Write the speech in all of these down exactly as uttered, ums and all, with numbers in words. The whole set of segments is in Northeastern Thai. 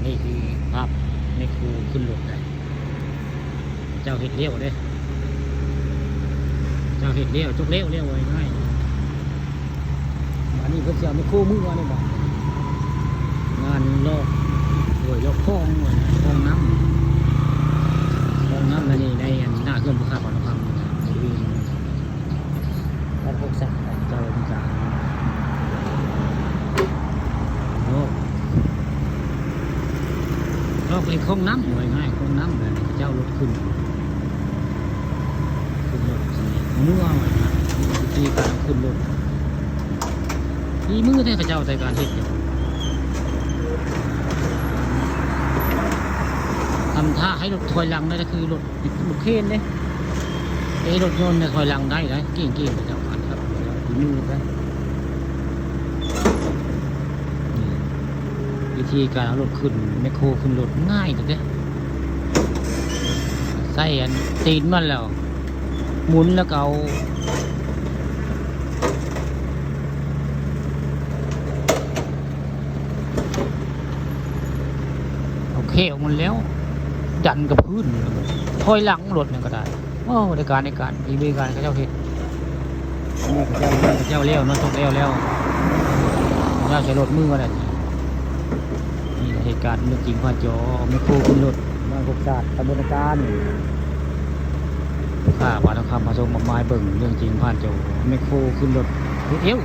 นี่คือภาพแมคโครขึ้นรถได้ เจ้าเฮ็ดแล้วเด้ เจ้าเฮ็ดแล้ว จกแล้ว แล้วว่าง่ายๆ อันนี้เพิ่นสิเอาแมคโครมือนี่บ่ งานลอก โอ้ย ลอกคลองว่านะ คลองน้ำ คลองน้ำอันนี้ในอันหน้าเฮือนผู้ค้าปานคำนะ บริเวณ บ้านโคกสะอาด เจ้าองศา โอ้ ลอกไปคลองน้ำ ว่าง่ายๆ คลองน้ำเลย เจ้ารถขึ้น ขึ้นรถสิเมือว่านะ วิธีการขึ้นรถ มีมือแท้เขาเจ้าในการเฮ็ดอยู่ ทำท่าให้รถถอยหลังได้ ก็คือรถ รถเคนเด้ เอ้ย รถยนต์เนี่ยถอยหลังได้นะ เก่งๆ เจ้าคันครับ มือไป นี่ วิธีการเอารถขึ้น แมคโครขึ้นรถง่ายจังเด้ ใส่อันตีนมันแล้ว หมุนแล้วก็เอา โอเค เอามันแล้ว ดันกับพื้น ถอยหลังรถนั่นก็ได้ โอ้ ได้การ ได้การ มีบริการเขาเจ้าเฮ็ด นี่เขาเจ้า นี่เขาเจ้าแล้วเนาะ จกแล้วแล้ว เจ้าใช้รถมืออะไรนี่ นี่เหตุการณ์เรื่องจริงผ่านจอ แมคโครขึ้นรถ บ้านโคกสะอาด ตำบลนาจารย์ ข้าพาทองคำมาส่งมอบหมายเบิ่งเรื่องจริงผ่านจอ แมคโครขึ้นรถ เฮ็ดเอว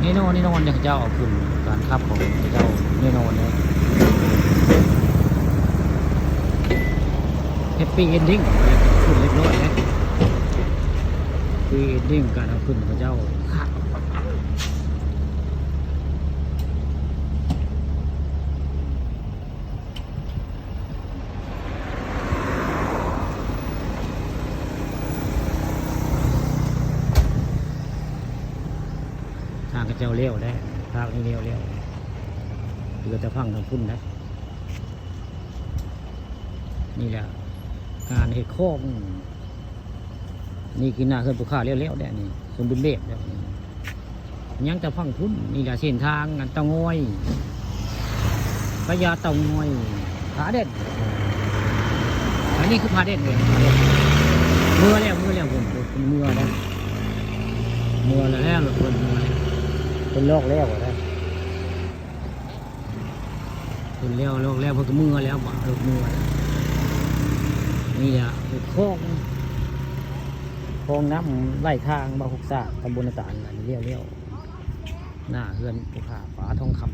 แน่นอน แน่นอนเนี่ย เขาเจ้าเอาขึ้น การขับของเขาเจ้าแน่นอนเลย แฮปปี้เอนดิ้ง ขึ้นเรียบร้อยเลย แฮปปี้เอนดิ้ง การเอาขึ้นเขาเจ้า ทางเขาเจ้าแล้วแหละ ภาคนี้แล้วแล้ว เหลือแต่ฝั่งทางพุ้นนะ นี่แหละ งานเฮ็ดคลอง นี่คือหน้าเฮือนผู้ค้าแล้วแล้วแหละนี่ สมบูรณ์แบบแล้วนี่ ยังแต่ฝั่งพุ้น นี่แหละเส้นทางอันเตางอย พญาเตางอย ผาแดด อันนี้คือผาแดดเลย ผาแดด เมือแล้ว เมือแล้ว เพิ่น เพิ่นเมือแล้ว เมือแล้ว เพิ่นเมือแล้ว เพิ่นลอกแล้วนะ เพิ่นแล้ว ลอกแล้ว เพิ่นก็เมือแล้ว บ่า ลอกเมือแล้ว นี่แหละ คลอง คลองน้ำไหลทางบ้านโคกสะอาด ตำบลนาตาล อันนี้แล้วแล้ว หน้าเฮือนผู้ค้าปาทองคำ